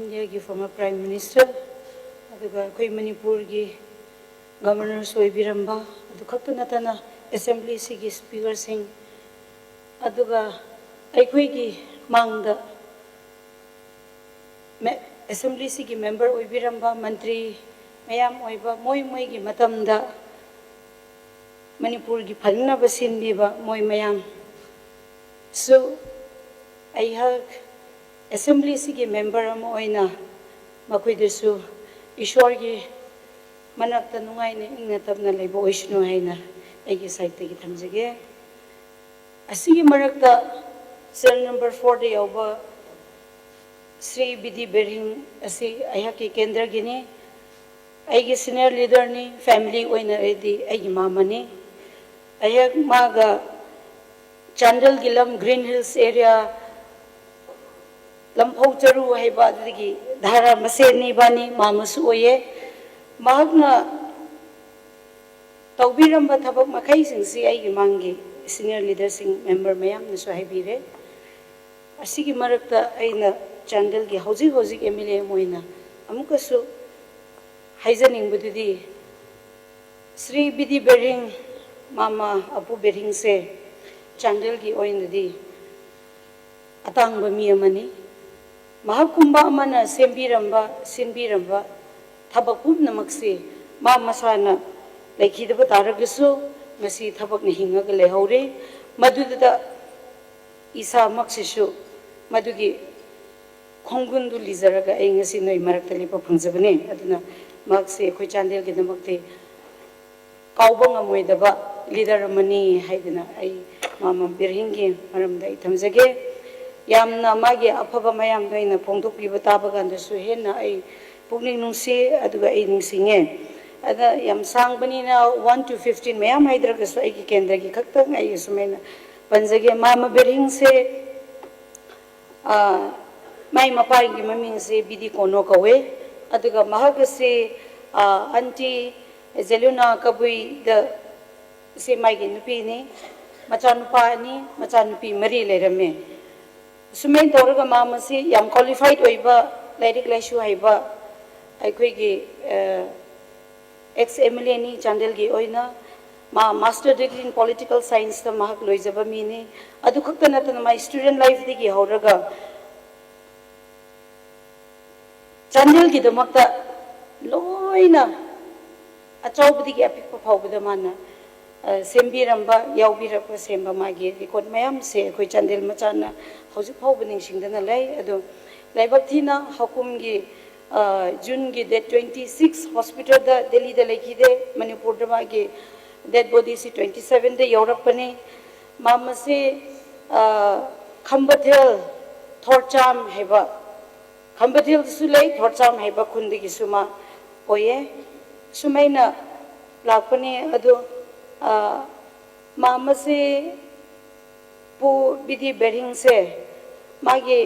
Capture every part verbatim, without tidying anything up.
ꯏꯟꯗꯤꯌꯥꯒꯤ former Prime Minister, ꯑꯗꯨꯒ ꯑꯩꯈꯣꯏ ꯃꯅꯤꯄꯨꯔꯒꯤ Governor ꯁꯨ ꯑꯣꯏꯕꯤꯔꯝꯕ, ꯑꯗꯨ ꯈꯛꯇ ꯅꯠꯇꯅ Assembly ꯁꯤꯒꯤ Speaker ꯁꯤꯡ, ꯑꯗꯨꯒ ꯑꯩꯈꯣꯏꯒꯤ ꯃꯥꯡꯗ ꯃꯦ-, Assembly ꯁꯤꯒꯤ member ꯑꯣꯏꯕꯤꯔꯝꯕ ꯃꯟꯇ꯭ꯔꯤ ꯃꯌꯥꯝ ꯑꯣꯏꯕ, ꯃꯣꯏ ꯃꯣꯏꯒꯤ ꯃꯇꯝꯗ ꯃꯅꯤꯄꯨꯔꯒꯤ ꯐꯅꯅꯕ ꯁꯤꯟꯕꯤꯕ ꯃꯣꯏ ꯃꯌꯥꯝꯁꯨ ꯑꯩꯍꯥꯛ Assembly ꯁꯤꯒꯤ member ꯑꯃ ꯑꯣꯏꯅ ꯃꯈꯣꯏꯗꯁꯨ ꯏꯁꯣꯔꯒꯤ ꯃꯅꯥꯛꯇ ꯅꯨꯡꯉꯥꯏꯅ ꯏꯪꯅ ꯇꯞꯅ ꯂꯩꯕ ꯑꯣꯏꯁꯅꯨ ꯍꯥꯏꯅ ꯑꯩꯒꯤ side ꯇꯒꯤ ꯊꯝꯖꯒꯦ꯫ ꯑꯁꯤꯒꯤ ꯃꯔꯛꯇ cell number four ꯗ ꯌꯥꯎꯕ ꯁ꯭ꯔꯤ ꯕꯤ ꯗꯤ ꯕꯦꯔꯤꯡ ꯑꯁꯤ ꯑꯩꯍꯥꯛꯀꯤ ꯀꯦꯟꯗ꯭ꯔꯒꯤꯅꯤ꯫ ꯑꯩꯒꯤ senior leader ꯅꯤ, family ꯑꯣꯏꯅ ꯑꯩꯗꯤ ꯑꯩꯒꯤ ꯃꯥꯃꯅꯤ꯫ ꯑꯩꯍꯥꯛ ꯃꯥꯒ ꯆꯥꯟꯗꯦꯜꯒꯤ ꯂꯝ Green Hills area, ꯂꯝꯐꯧ ꯆꯔꯨ ꯍꯥꯏꯕ ꯑꯗꯨꯗꯒꯤ ꯙꯥꯔꯥ ꯃꯁꯦꯟꯅꯤ ꯏꯕꯥꯅꯤ, ꯃꯥꯃꯁꯨ ꯑꯣꯏꯌꯦ꯫ ꯃꯍꯥꯛꯅ ꯇꯧꯕꯤꯔꯝꯕ ꯊꯕꯛ ꯃꯈꯩꯁꯤꯡꯁꯤ ꯑꯩꯒꯤ ꯃꯥꯡꯒꯤ senior leader ꯁꯤꯡ, member ꯃꯌꯥꯝꯅꯁꯨ ꯍꯥꯏꯕꯤꯔꯦ꯫ ꯑꯁꯤꯒꯤ ꯃꯔꯛꯇ ꯑꯩꯅ ꯆꯥꯟꯗꯦꯜꯒꯤ ꯍꯧꯖꯤꯛ ꯍꯧꯖꯤꯛ M L A ꯑꯃ ꯑꯣꯏꯅ ꯑꯃꯨꯛꯀꯁꯨ ꯍꯥꯏꯖꯅꯤꯡꯕꯗꯨꯗꯤ, ꯁ꯭ꯔꯤ ꯕꯤ ꯗꯤ ꯕꯦꯔꯤꯡ, ꯃꯥꯃ ꯑꯄꯨ ꯕꯦꯔꯤꯡꯁꯦ ꯆꯥꯟꯗꯦꯜꯒꯤ ꯑꯣꯏꯅꯗꯤ ꯑꯇꯥꯡꯕ ꯃꯤ ꯑꯃꯅꯤ꯫ ꯃꯍꯥꯛꯀꯨꯝꯕ ꯑꯃꯅ ꯁꯦꯝꯕꯤꯔꯝꯕ, ꯁꯤꯟꯕꯤꯔꯝꯕ ꯊꯕꯛ ꯄꯨꯝꯅꯃꯛꯁꯤ ꯃꯥ ꯃꯁꯥꯅ ꯂꯩꯈꯤꯗꯕ ꯇꯥꯔꯒꯁꯨ ꯉꯁꯤ ꯊꯕꯛꯅ ꯍꯤꯡꯉꯒ ꯂꯩꯍꯧꯔꯤ꯫ ꯃꯗꯨꯗ ꯏꯁꯥꯃꯛꯁꯤꯁꯨ ꯃꯗꯨꯒꯤ ꯈꯣꯡꯒꯨꯟꯗꯨ ꯂꯤꯖꯔꯒ ꯑꯩ ꯉꯁꯤ ꯅꯣꯏ ꯃꯔꯛꯇ ꯂꯦꯞꯄ ꯐꯪꯖꯕꯅꯤ꯫ ꯑꯗꯨꯅ ꯃꯍꯥꯛꯁꯤ ꯑꯩꯈꯣꯏ ꯆꯥꯟꯗꯦꯜꯒꯤꯗꯃꯛꯇꯤ ꯀꯥꯎꯕ ꯉꯝꯃꯣꯏꯗꯕ leader ꯑꯃꯅꯤ ꯍꯥꯏꯗꯅ ꯑꯩ ꯃꯥꯃ ꯕꯤꯔꯍꯤꯡꯒꯤ ꯃꯔꯝꯗ ꯑꯩ ꯊꯝꯖꯒꯦ꯫ ꯌꯥꯝꯅ ꯃꯥꯒꯤ ꯑꯐꯕ ꯃꯌꯥꯝꯗꯣ ꯑꯩꯅ ꯐꯣꯡꯗꯣꯛꯄꯤꯕ ꯇꯥꯕ ꯀꯥꯟꯗꯁꯨ ꯍꯦꯟꯅ ꯑꯩ ꯄꯨꯛꯅꯤꯡ ꯅꯨꯡꯁꯤ, ꯑꯗꯨꯒ ꯑꯩ ꯅꯤꯡꯁꯤꯡꯉꯦ꯫ ꯑꯗ ꯌꯥꯝ ꯁꯥꯡꯕꯅꯤꯅ one to fifteen ꯃꯌꯥꯝ ꯍꯥꯏꯗ꯭ꯔꯒꯁꯨ ꯑꯩꯒꯤ ꯀꯦꯟꯗ꯭ꯔꯒꯤ ꯈꯛꯇꯪ ꯑꯩ ꯑꯁꯨꯃꯥꯏꯅ ꯄꯟꯖꯒꯦ꯫ ꯃꯥꯃ ꯕꯤꯔꯍꯤꯡꯁꯦ, ꯑ, ꯃꯥꯏ ꯃꯄꯥꯒꯤ ꯃꯃꯤꯡꯁꯦ ꯕꯤ ꯗꯤ ꯀꯣꯅꯣ ꯀꯧꯋꯦ꯫ ꯑꯗꯨꯒ ꯃꯍꯥꯛ ꯑꯁꯤ, ꯑ, Aunty ꯖꯦꯂꯨꯅꯥ ꯀꯕꯨꯏꯗ ꯁꯤ ꯃꯥꯒꯤ ꯅꯨꯄꯤꯅꯤ꯫ ꯃꯆꯥꯅꯨꯄꯥ ꯑꯅꯤ, ꯃꯆꯥꯅꯨꯄꯤ ꯃꯔꯤ ꯂꯩꯔꯝꯃꯦ꯫ ꯁꯨꯃꯥꯏꯅ ꯇꯧꯔꯒ ꯃꯥꯃꯁꯤ ꯌꯥꯝ qualified ꯑꯣꯏꯕ ꯂꯥꯏꯔꯤꯛ ꯂꯥꯏꯁꯨ ꯍꯩꯕ ꯑꯩꯈꯣꯏꯒꯤ ꯑꯦꯛꯁ ꯑꯦꯝ ꯑꯦꯜ ꯑꯦꯅꯤ ꯆꯥꯟꯗꯦꯜꯒꯤ ꯑꯣꯏꯅ꯫ ꯃꯥ ꯃꯥꯁꯇꯔ ꯗꯤꯒ꯭ꯔꯤ ꯏꯟ ꯄꯣꯂꯤꯇꯤꯀꯦꯜ ꯁꯥꯏꯟꯁꯇ ꯃꯍꯥꯛ ꯂꯣꯏꯖꯕ ꯃꯤꯅꯤ꯫ ꯑꯗꯨ ꯈꯛꯇ ꯅꯠꯇꯅ ꯃꯥ ꯁ꯭ꯇꯨꯗꯦꯟ ꯂꯥꯏꯐꯇꯒꯤ ꯍꯧꯔꯒ ꯆꯥꯟꯗꯦꯜꯒꯤꯗꯃꯛꯇ ꯂꯣꯏꯅ ꯑꯆꯧꯕꯗꯒꯤ ꯑꯄꯤꯛꯄ ꯐꯥꯎꯕꯗ ꯃꯥꯅ ꯁꯦꯝꯕꯤꯔꯝꯕ, ꯌꯥꯎꯕꯤꯔꯛꯄ, ꯁꯦꯝꯕ ꯃꯥꯒꯤ ꯔꯦꯀꯣꯔꯠ ꯃꯌꯥꯝꯁꯦ ꯑꯩꯈꯣꯏ ꯆꯥꯟꯗꯦꯜ ꯃꯆꯥꯅ ꯍꯧꯖꯤꯛ ꯐꯥꯎꯕ ꯅꯤꯡꯁꯤꯡꯗꯅ ꯂꯩ꯫ ꯑꯗꯣ ꯂꯥꯏꯕꯛ ꯊꯤꯅ ꯍꯀꯨꯝꯒꯤ ꯖꯨꯟꯒꯤ ꯗꯦꯠ ꯇ꯭ꯋꯦꯟꯇꯤ ꯁꯤꯛꯁ ꯍꯣꯁꯄꯤꯇꯥꯜꯗ ꯗꯦꯜꯂꯤꯗ ꯂꯩꯈꯤꯗꯦ꯫ ꯃꯅꯤꯄꯨꯔꯗ ꯃꯥꯒꯤ ꯗꯦꯠ ꯕꯣꯗꯤꯁꯤ ꯇ꯭ꯋꯦꯟꯇꯤ ꯁꯕꯦꯟꯗ ꯌꯧꯔꯛꯄꯅꯤ꯫ ꯃꯥ ꯃꯁꯤ ꯈꯝꯕꯊꯦꯜ ꯊꯣꯔꯆꯥꯝ ꯍꯥꯏꯕ, ꯈꯝꯕꯊꯦꯜꯗꯁꯨ ꯂꯩ, ꯊꯣꯔꯆꯥꯝ ꯍꯥꯏꯕ ꯈꯨꯟꯗꯒꯤꯁꯨ ꯃꯥ ꯑꯣꯏꯌꯦ꯫ ꯁꯨꯃꯥꯏꯅ ꯂꯥꯛꯄꯅꯤ꯫ ꯑꯗꯣ ꯃꯥ ꯃꯁꯤ ꯄꯨ ꯕꯤ ꯗꯤ ꯕꯦꯔꯤꯡꯁꯦ ꯃꯥꯒꯤ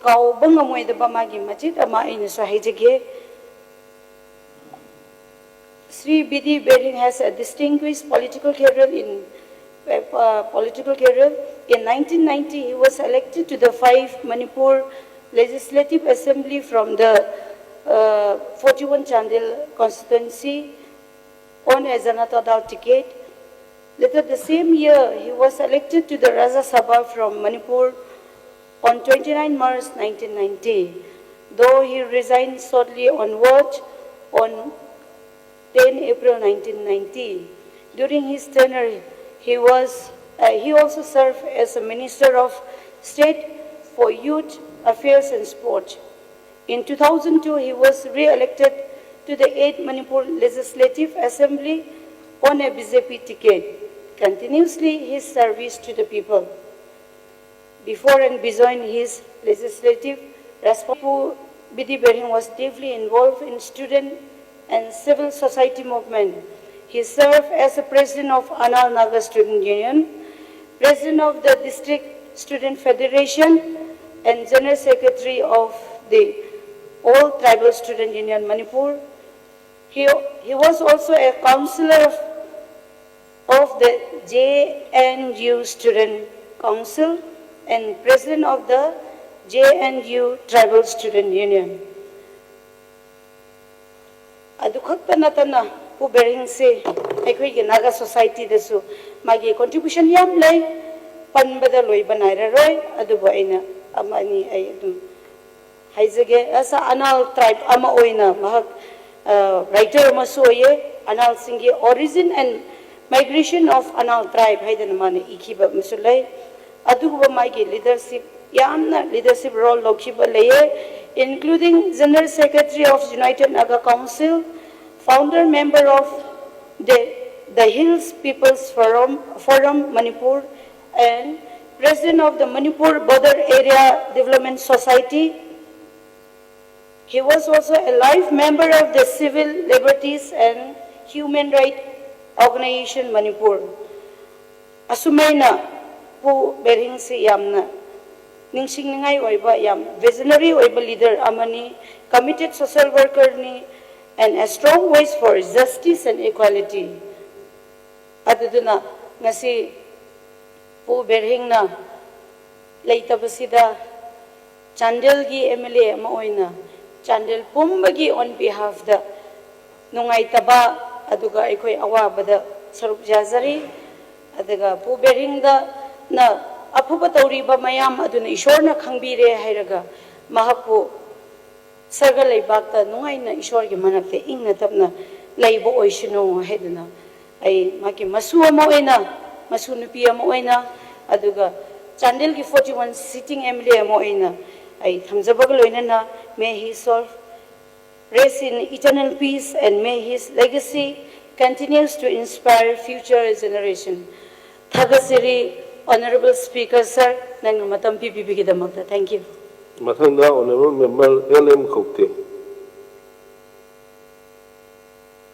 ꯀꯥꯎꯕ ꯉꯝꯃꯣꯏꯗꯕ ꯃꯥꯒꯤ ꯃꯆꯦꯠ ꯑꯃ ꯑꯩꯅꯁꯨ ꯍꯥꯏꯖꯒꯦ꯫ Sri B D Behring has a distinguished political career in uh, political career. In nineteen ninety, he was elected to the five Manipur Legislative Assembly from the uh, forty-one Chandel constituency on a Janata Dal ticket. Later the same year, he was elected to the Rajya Sabha from Manipur on twenty-nine March nineteen ninety, though he resigned shortly onward on ten April nineteen ninety. During his tenure, he was uh, he also served as a Minister of State for Youth Affairs and Sport. In two thousand two, he was re-elected to the eighth Manipur Legislative Assembly on a B J P ticket. Continuously, his service to the people. Before and beyond his legislative responsibility, B D Behring was deeply involved in student and civil society movement. He served as the president of Anal Naga Student Union, president of the District Student Federation, and general secretary of the All Tribal Student Union Manipur. He, he was also a councillor of of the J N U Student Council and president of the J N U Tribal Student Union꯫ ꯑꯗꯨ ꯈꯛꯇ ꯅꯠꯇꯅ ꯄꯨ ꯕꯦꯔꯤꯡꯁꯦ ꯑꯩꯈꯣꯏꯒꯤ ꯅꯥꯒꯥ ꯁꯣꯁꯥꯏꯇꯤꯗꯁꯨ ꯃꯥꯒꯤ ꯀꯣꯟꯇ꯭ꯔꯤꯕ꯭ꯌꯨꯁꯟ ꯌꯥꯝ ꯂꯩ, ꯄꯟꯕꯗ ꯂꯣꯏꯕ ꯅꯥꯏꯔꯔꯣꯏ꯫ ꯑꯗꯨꯕꯨ ꯑꯩꯅ ꯑꯃ ꯑꯅꯤ ꯑꯩ ꯑꯗꯨꯝ ꯍꯥꯏꯖꯒꯦ꯫ ꯑꯁ, ꯑꯅꯥꯜ ꯇ꯭ꯔꯥꯏꯕ ꯑꯃ ꯑꯣꯏꯅ ꯃꯍꯥꯛ ꯔꯥꯏꯇꯔ ꯑꯃꯁꯨ ꯑꯣꯏꯌꯦ꯫ ꯑꯅꯥꯜꯁꯤꯡꯒꯤ Origin and Migration of Anal Tribe ꯍꯥꯏꯗꯅ ꯃꯥꯅ ꯏꯈꯤꯕ ꯑꯃꯁꯨ ꯂꯩ꯫ ꯑꯗꯨꯒꯨꯝꯕ ꯃꯥꯒꯤ ꯂꯤꯗꯔꯁꯤꯞ, ꯌꯥꯝꯅ ꯂꯤꯗꯔꯁꯤꯞ ꯔꯣꯜ ꯂꯧꯈꯤꯕ ꯂꯩꯌꯦ, including General Secretary of United Naga Council, founder member of the, the Hills People's Forum, Forum Manipur, and President of the Manipur Border Area Development Society. He was also a life member of the Civil Liberties and Human Rights Organization Manipur. ꯑꯁꯨꯃꯥꯏꯅ ꯄꯨ ꯕꯦꯔꯤꯡꯁꯤ ꯌꯥꯝꯅ ꯅꯤꯡꯁꯤꯡꯅꯤꯡꯉꯥꯏ ꯑꯣꯏꯕ, ꯌꯥꯝ ꯚꯤꯖꯅꯔꯤ ꯑꯣꯏꯕ leader ꯑꯃꯅꯤ, committed social worker ꯅꯤ, and a strong voice for justice and equality꯫ ꯑꯗꯨꯗꯨꯅ ꯉꯁꯤ ꯄꯨ ꯕꯦꯔꯤꯡꯅ ꯂꯩꯇꯕꯁꯤꯗ ꯆꯥꯟꯗꯦꯜꯒꯤ M L A ꯑꯃ ꯑꯣꯏꯅ ꯆꯥꯟꯗꯦꯜ ꯄꯨꯝꯕꯒꯤ on behalf ꯇ ꯅꯨꯡꯉꯥꯏꯇꯕ ꯑꯗꯨꯒ ꯑꯩꯈꯣꯏ ꯑꯋꯥꯕꯗ ꯁꯔꯨꯛ ꯌꯥꯖꯔꯤ꯫ ꯑꯗꯨꯒ ꯄꯨ ꯕꯦꯔꯤꯡꯗꯅ ꯑꯐꯕ ꯇꯧꯔꯤꯕ ꯃꯌꯥꯝ ꯑꯗꯨꯅ ꯏꯁꯣꯔꯅ ꯈꯪꯕꯤꯔꯦ ꯍꯥꯏꯔꯒ ꯃꯍꯥꯛꯄꯨ ꯁꯔꯒ ꯂꯩꯕꯥꯛꯇ ꯅꯨꯡꯉꯥꯏꯅ ꯏꯁꯣꯔꯒꯤ ꯃꯅꯥꯛꯇ ꯏꯪꯅ ꯇꯞꯅ ꯂꯩꯕ ꯑꯣꯏꯁꯅꯨ ꯍꯥꯏꯗꯨꯅ ꯑꯩ ꯃꯥꯒꯤ ꯃꯁꯨ ꯑꯃ ꯑꯣꯏꯅ, ꯃꯁꯨ ꯅꯨꯄꯤ ꯑꯃ ꯑꯣꯏꯅ, ꯑꯗꯨꯒ ꯆꯥꯟꯗꯦꯜꯒꯤ forty one sitting M L A ꯑꯃ ꯑꯣꯏꯅ ꯑꯩ ꯊꯝꯖꯕꯒ ꯂꯣꯏꯅꯅ, may his soul rest in eternal peace and may his legacy continues to inspire future generation. ꯊꯥꯒꯠꯆꯔꯤ, Honourable Speaker sir, ꯅꯪꯅ ꯃꯇꯝ ꯄꯤꯕꯤꯕꯒꯤꯗꯃꯛꯇ꯫ Thank you. ꯃꯊꯪꯗ Honourable Member L M ꯀꯧꯇꯦ꯫